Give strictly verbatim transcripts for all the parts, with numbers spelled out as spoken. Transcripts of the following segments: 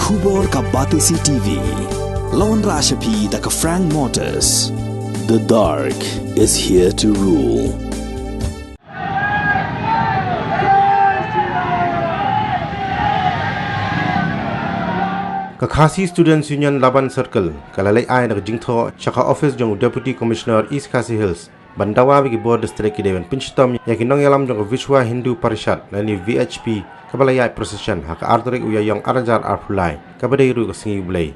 Khubor ka Batesi T V. Lawan Rashapi da ka Frank Motors. The dark is here to rule. Ka Khasi Students Union Laban Circle ka la leit ai da ka jingthoh sha ka office jong u Deputy Commissioner East Khasi Hills ban dawa ba ki bor district ki dei ban pynshitom ïa ki nongïalam jong ka Vishwa Hindu Parishad lane V H P kaba la ïaid procession ha ka ar tarik u Ïaïong ar hajar arphew lai kaba dei ruh ka sngi U Blei.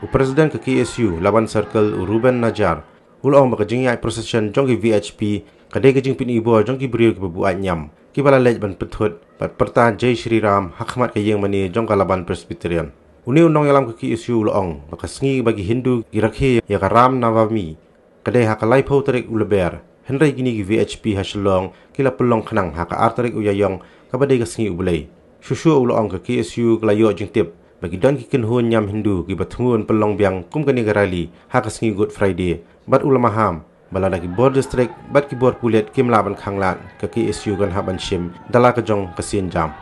U President ka K S U Laban Circle u Ruben Najar u la ong ba ka jingïaid procession jong ki V H P ka dei ka jingpynibor jong ki briew kiba buaid niam kiba la leit ban pynthut bad pyrta Jai Shri Ram ha khmat ka ïing mane jong ka Laban Presbyterian. Une u nongïalam ka K S U u la ong ba ka sngi ba ki Hindu ki rakhe ïa ka Ram Navami ka dei ha ka laiphew tarik u Lber, hynrei kine ki V H P ha Shillong ki la pynlong khnang ha ka ar tarik u Ïaïong kaba dei ka sngi U Blei. Shuh shuh u la ong ka K S U ka la ïoh jingtip ba ki don ki kynhun niam Hindu kiba thmu ban pynlong biang kum kane ka rally ha ka sngi Good Friday, bad u la maham ba lada ki bor district bad ki bor pulit kim lah ban khanglad, ka K S U kan hap ban shim da la ka jong ka sienjam.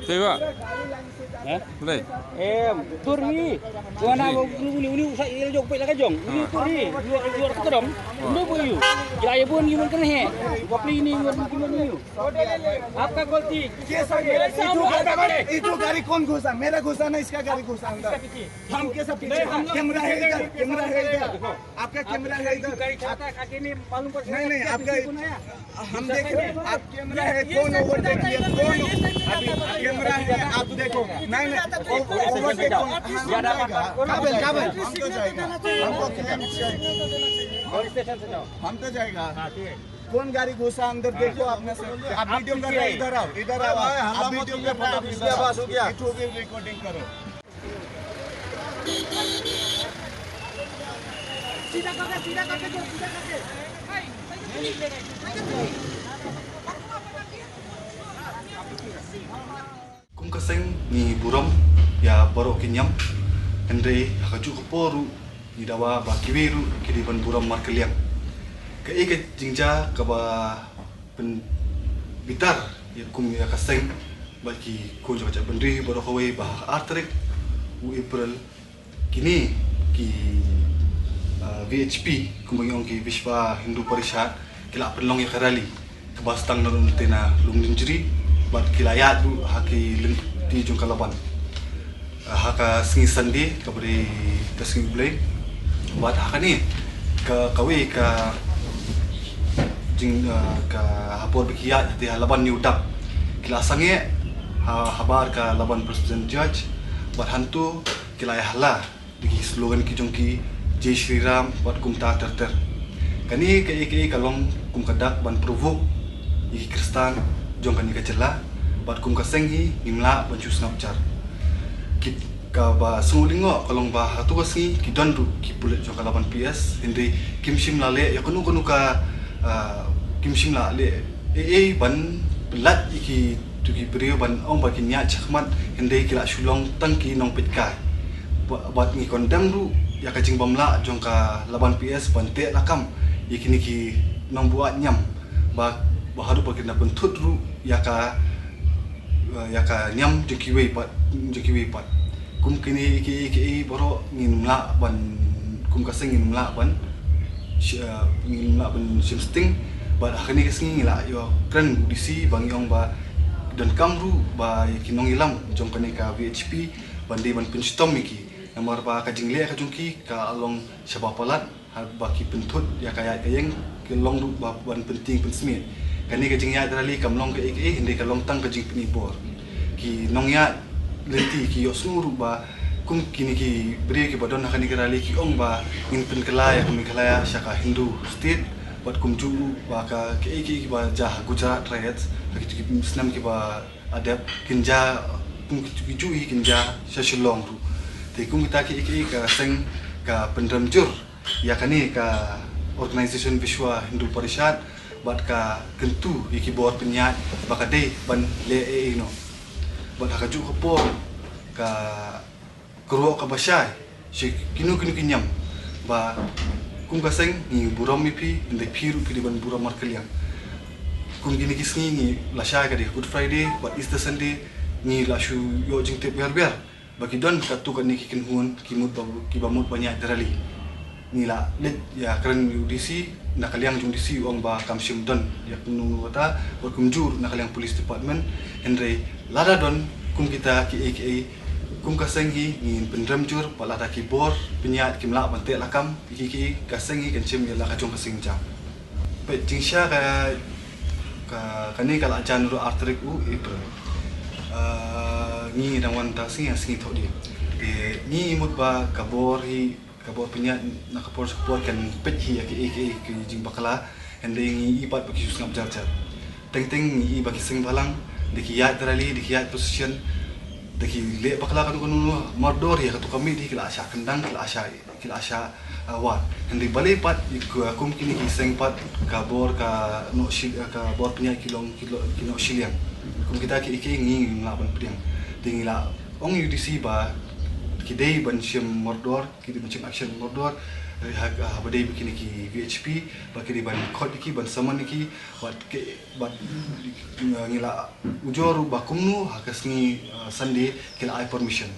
Tei ba? Hah? Boleh. Em, tur hi. Wana uni, uni, uni, usah il jok pek la ka jong. Uni tur hi. Luar, luar tu dong. Uni bu yu. Jaya bun yu mun kena he. Wapli ni yu mun, yu mun yu. आपका गलती। ये सब मेरा, ये जो गाड़ी, ये जो गाड़ी कौन घुसा? मेरा घुसा ना, इसका गाड़ी घुसा अंदर। हम कैसा पीछे? कैमरा है इधर, कैमरा है इधर। आपका कैमरा है इधर। गाड़ी चलाता है, आगे नहीं मालूम पड़ता नहीं, नहीं, आपका, हम देख रहे हैं, आप कैमरा है, कौन ओवरटेक किया, कौन? अभी कैमरा है, आप देखो। नहीं, नहीं, ओवरटेक कौन? हम तो जाएगा। काबिल, काबिल। हम तो जाएगा। हमको क्लेम चाहिए। पुलिस स्टेशन से जाओ। हम तो जाएगा। हाँ, ठीक है। कौन गाड़ी घुसा अंदर, देखो आपने से। आप वीडियो कर रहे, इधर आओ, इधर आओ। आप वीडियो कर रहे, आप इधर आओ। हो गया। इट हो गई, रिकॉर्डिंग करो। सीधा करके, सीधा करके दो, सीधा करके। Kum ka seng ngi burom ïa baroh ki niam, hynrei ha kajuh ka por ruh ngi dawa ba kiwei ruh ki dei ban burom markylliang. Kaei ka jingjia kaba pynbitar ïa kum ïa ka seng bad ki khun jong ka jaitbynriew baroh kawei ba ha ka ar tarik u April kine ki, ah, V H P, kumba ngi ong ki Vishwa Hindu Parishad, ki la pynlong ïa ka rally kaba sdang na Lum Tena, Lumdiengjri, bad ki la ïaid ruh ha ki lynti jong ka Laban. Ah, ha ka sngi Sunday, kaba dei ka sngi U Blei. Bad ha kane ka, kawei ka jing, ah, ka ha por ba ki ïaid ha Laban New Dak, ki la sangeh ha, habar ka Laban Presbyterian Church, bad hangto ki la ïa hala da ki slogan ki jong ki, Jai Shri Ram bad kumta ter ter. Kane kaei kaei ka long kum ka dak ban provoke ïa ki Khristan jong kane ka jylla, bad kum ka seng hi ngim lah ban shu sngap jar. Ki, kaba sngewlyngngoh ka long ba hato ka sngi ki don ruh ki pulit jong ka Laban P S, hynrei kim shym la leh ïa kano kano ka, ah, kim shym la leh ei ei ban pyllait ïa ki, to ki briew ban ong ba kin ïaid shakhmat, hynrei ki la shu long tang ki nongpeitkai. Ba, bad ngi condemn ruh ïa ka jingbymlah jong ka Laban P S ban teh lakam ïa kine ki nongbuaid niam, ba, ba haduh ba kin da pynthut ruh ïa ka, ïa ka niam jong kiwei pat, jong kiwei pat. Kum kine kiei kiei baroh ngim lah ban, kum ka seng ngim lah ban, sh-, eh, ngim lah ban shim sting. Bad ha kane ka sngi ngi la ïoh kren D C ba ngi ong ba donkam ruh ba ki nongïalam jong kane ka V H P ban dei ban pynshitom ïa ki. Namar ba ka jingleh ka jong ki ka long shaba palat, haba ki pynthut ïa ka ïaid ka ïeng, ki long ruh ba ban pyntieng pynsmiej. Kane ka jingïaid rally kam long kaei kaei, hynrei ka long tang ka jingpynibor. Ki nongïaid lynti ki ïohsngew ruh ba kum kine ki briew kiba don ha kane ka rally ki ong ba ngin pynkylla ïa ka Meghalaya sha ka Hindu state, bad kumjuh ruh ba ka kaei kaei kiba jia ha Gujarat riots ha kito ki snem kiba la dep kin jia, kum kito kijuh hi kin jia sha Shillong ruh. Te kum kita kiei kiei ka seng ka pynrem jur ïa kane ka organisation Vishwa Hindu Parishad, bad ka kyntu ïa ki bor pynïaid ba ka dei ban leh ei ei noh. Bad ha kajuh ka por ka Ka ruh kaba shai sha kino kino ki niam ba kum ka seng ngi burom ïa phi, hynrei phi ruh phi dei ban burom markylliang. Kum kine ki sngi ngi la shai ka dei Good Friday bad Easter Sunday, ngi la shu ïoh jingtip wer wer ba ki don katto katne ki kynhun ki mut ba, kiba mut ban ïaid rally. Ngi la leit ïa kren ïa u D C, na ka liang jong u D C u ong ba kam shym don ïa kumno kata, bad kumjuh na ka liang police department. Hynrei lada don kum kita kiei kiei, kum ka seng hi ngin pynrem jur, bad lada ki bor pynïaid kim lah ban teh lakam ïa kiei kiei, ka seng hi kan shim ïa la ka jong ka seng jam. Peit, jingshisha ka, ka, kane ka la jan ruh ar tarik u April. Ah, ngi dang wan tang sngi, sngi Thohdieng. Te ngi mut ba ka bor hi, ka bor pynïaid na ka por sha ka por kan peit hi ïa kiei kiei ki jingbakla. Hynrei ngi i pat ba ki shu sngap jar jar. Teng teng ngi i ba ki seng bhalang, da ki ïaid rally, da ki ïaid procession, da ki leh bakla kano kano, mardor ïa kato ka miet hi ki la shah kyndang, ki la shah, ki la shah, ah, wad. Hynrei balei pat ïa ka, kum kine ki seng pat ka bor ka noh shil-, ka bor pynïaid ki long, ki lo-, ki noh shiliang. Kum kita kiei kiei ngi ngim lah ban pdiang. Te ngi la ong ïa u D C ba ki dei ban shim mardor, ki dei ban shim action mardor. Hynrei ha, haba dei ba kine ki V H P ba ki dei ban khot ïa ki, ban summon ïa ki, bad ki, bad, uh, ngi la ujor ruh ba kumno ha ka sngi, uh, Sunday ki la ai permission.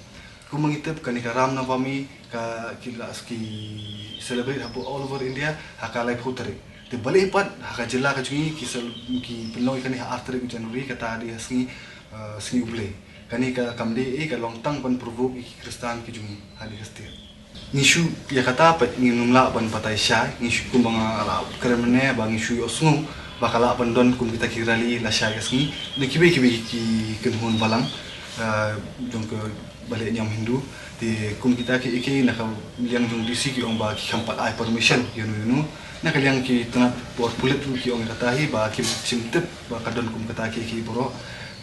Kumba ngi tip, kane ka Ram Navami ka, ki la, ki celebrate hapoh all over India ha ka laiphew tarik. Te balei pat ha ka jylla ka jong ngi ki sel-, ki pynlong ïa kane ha ar tarik u January, kata dei ha sngi, uh, sngi U Blei. Kane ka kam dei ei, ka long tang ban provoke ïa ki Khristan ki jong ngi ha kane ka state. Ngi shu ïa kata pat ngim lah ban batai shai, ngi shu, kumba nga la kren mynne ba ngi shu ïohsngew ba ka lah ban don kum kita ki rally lashai ka sngi na kiwei kiwei ki kynhun balang, ah, jong ka ba leh niam Hindu. Te kum kita kiei kiei na ka liang jong D C ki ong ba ki kham pat ai permission ïano ïano. Na ka liang ki tnat bor pulit ruh ki ong ïa kata hi ba kim shym tip ba ka don kum kata kiei kiei baroh.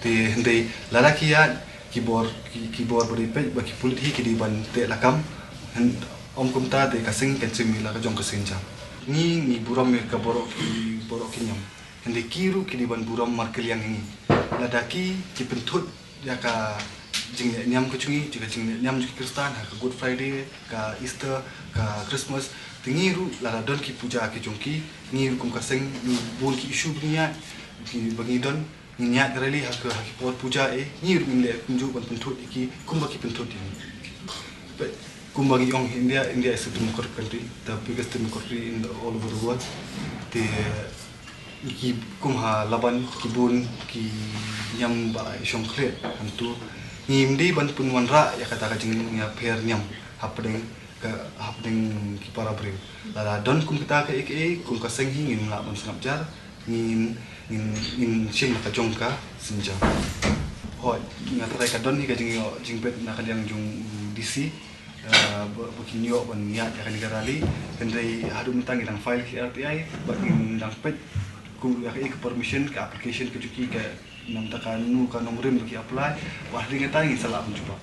Te hynrei lada ki ïaid ki bor, ki, ki bor ba dei peit ba ki pulit hi ki dei ban teh lakam. Hyn-, ym kumta te ka seng kan shim ïa la ka jong ka seng jam. Ngi, ngi burom ïa ka baroh ki, baroh ki niam. Hynrei ki ruh ki dei ban burom markylliang ïa ngi. Lada ki, ki pynthut ïa ka jingleh niam ka jong ngi, ïa ka jingleh niam jong ki Khristan ha ka Good Friday, ka Easter, ka Christmas. Te ngi ruh lada don ki puja ki jong ki, ngi ruh kum ka seng, ngi bun ki issue ba ngi ïaid, ki ba ngi don, ngi ïaid rally ha ka, ha ki por puja, eh, ngi ruh ngin leh kumjuh ban pynthut ïa ki kumba ki pynthut ïa ngi. But kumba ngi ong, India, India is a democratic country, the biggest democracy in the all over the world. Te ki kum ha Laban ki bun ki niam ba la shong khlieh hangtu. Ngim dei ban pynwanrah ïa kata ka jingïapher niam hapdeng ka, hapdeng ki para briew. Lada don kum kata kaei kaei, kum ka seng hi ngin lah ban sngap jar, ngin, ngin, ngin shim la ka jong ka seng jam. Hooid, nga tharai ka don hi ka jingïoh jingbit na ka liang jong D C, eh, ba, ba kin ïoh ban ïaid ïa kane ka rally. Hynrei haduh mynta ngi dang file ki R T I, bad ngin dang peit kum ïa ka, ka permission, ka application ka jong ki, ka namar kano ka nongrim ba ki apply, bad hadien kata ngin sa lah ban jubab.